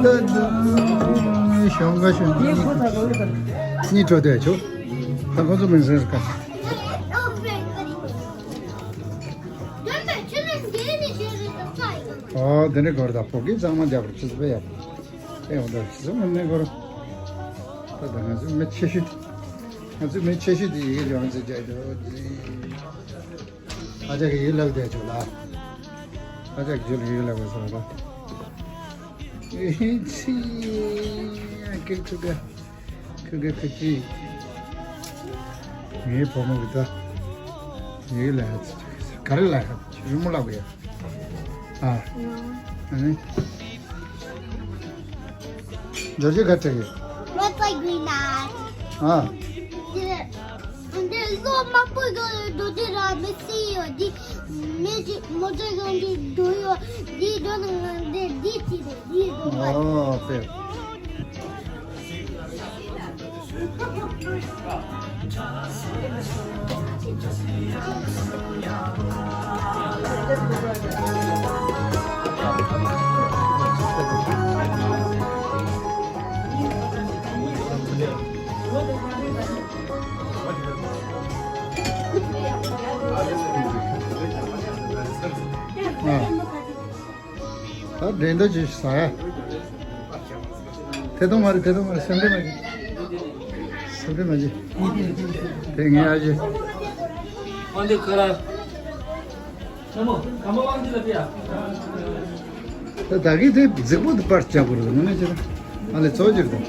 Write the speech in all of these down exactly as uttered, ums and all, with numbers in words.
ཤོང་ག་ཤོང་ག་གཉིས་འགྲོ་དེ་ཆོ། ད་ཁོ་ཚོ་མིང་སྲིང་ཟེར་ག། ཨོ་དེ་ནི་གོ་ར་ད་ཕོ་གི་གཙང་མ་རྒྱབ་ར་ཆུ་ཚོད་པས་ཡག་པོ་ཨེ་འོང་ད་ཆུ་ཚོད་མ་ནི་གོ་ར། ད་ད་ང་ཚོ་མི་ཆེ་ཤོས་ང་ཚོ་མི་ཆེ་ཤོས་དེ་ཡི་གེ་ལོང་ཚེ་རྒྱག་འདུག་ཨ་ཅག་གི་ཡིག་ལབ་བསྡད་ཆོག་ལ། ཨ་ཅག་གི་ཡིག་ལབ་བསྡད་སོང་ལ། ཨེ་ཙི། ཁུ་ཁུ་ཁུ་ཁུ་ཁུ་ཅི། ངའི་བུ་མོ་གི་ད། ཡིག་ལ་ག་རེ་ལ་རི་མོ་ལབ་གི་ཡ། ཨ། ཨ་ནི། འབྱོར་རྒྱུ་ག་དྲག་གི། Red light, green light. ཨ། འདི་ལོ་མང་པོ་གི་འགྲོ་དུས་ར་མི་སྲིད་ཡོད་འདི། མི་ཅི་མོ་ཊ་གང་གི་འགྲོ་ཡོད་འདི་འགྲོ་ན་ང་འདི་འདི་ཅི་རེད་འདི་འགྲོ་བ། ཨོ་པེ། ད་འགྲན་ཟླ་ཅིག་ཟ་ཡ། ཐད་གཏོང་མ་རེད། ཐད་གཏོང་མ་རེད། སེམས་ཁྲལ་མ་བྱེད། སེམས་ཁྲལ་མ་བྱེད། དེ་ངས་ཨ་ཅེ། དབང་འདུས་ཁ་ར། ཆེན་མོ་དམ་པ་དབང་འདུས་ལ་དེ་ཡ། ད་ད་གི་དེ་རྫིག་པོ་དེ་པར་བཅག་པོ་རེད། ངོ་མ་བྱས་ན་ཨ་ལེ་གཙོ་གྱུར་དང་།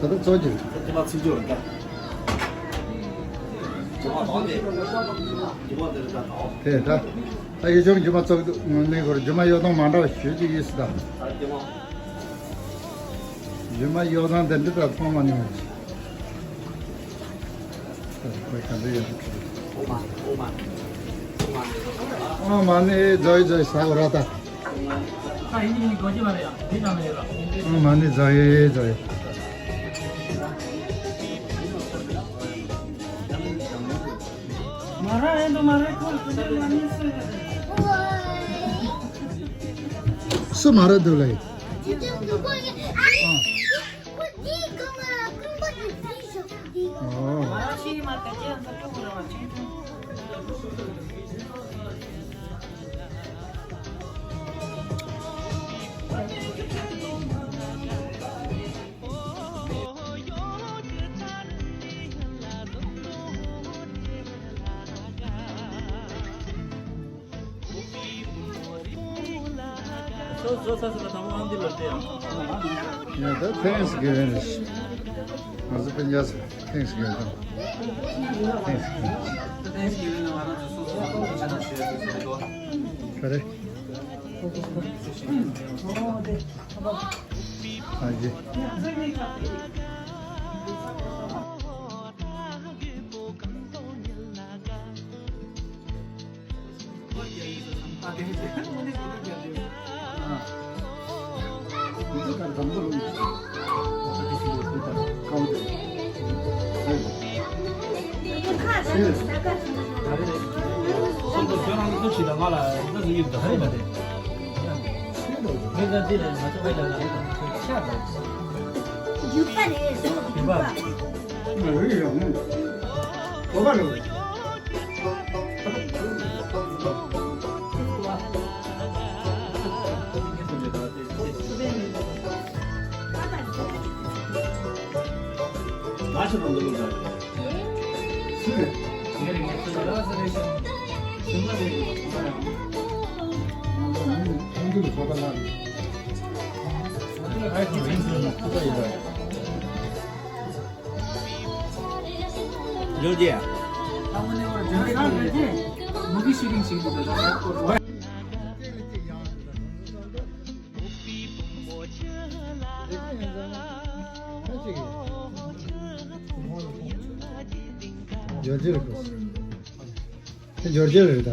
ད་ད་གཙོ་གྱུར། དེ་མ་ཚིག་སྦྱོར་རེད་ད། དེ་ད། ད་ཡུལ་ལྗོངས་སྒྱུ་མ་ཚོགས་འདུ་ནས་སྐོར་སྒྱུ་མ་གཡོ་ཐོང་མ་འདྲ་བ་ཞུ་རྒྱུ་ཡིན་སྲིད་ད། སྒྱུ་མ་གཡོ་ཐོང་དེ་འདྲ་ད་མཐོང་མ་མྱོང་། ཁོས་ག་འདྲ་ཡོད་འདུག། ཨོ་མ་ནི་ཛོའི་ཛོའི་ཟ་གོ་ར་ད། ཨོ་མ་ནི་ཛོའི་ཛོའི། སུ་མ་རེད་འདུག་ལེ། ཨ། ཨོ། ཡ་ད་Thanksgiving་རེད། ང་ཚོ་སྤུན་ཀྱག་ཚོ་Thanksgiving་དང་། Thanksgiving། ག་རེ། ཨ་ཡེ། ལོ་རྒྱུས། ཡོ་ཇེ་རེད། དེ་འབྱོར་རྒྱལ་རེད་ད།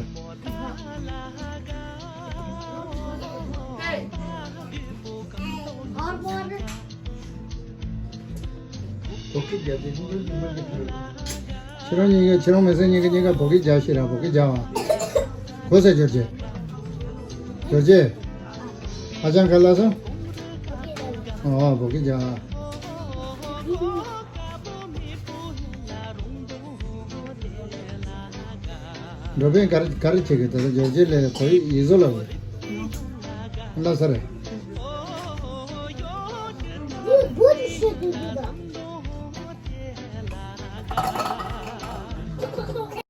ཁྱེད་རང་གཉིས་ཀ་ཁྱེད་རང་མི་ཚེ་གཉིས་ཀ་གཉིས་ཀ་བོད་སྐད་རྒྱག་ཤེས་ར། བོད་སྐད་རྒྱག་ཨ། གོ་ས་འབྱོར་རྒྱལ། འབྱོར་རྒྱལ། ཧ་ཅང་ཁ་ལག་སོང་། ཨོ་བོ་ཀི་ཇ། འགྲོ་ཕན་ག་རེ་ག་རེ་བྱེད་གི། ད་ལྟ་ཇོ་རྗེ་ལས་ཁོ་ཡི་བཟོ་ལ་བས་ལ་ས་རེད།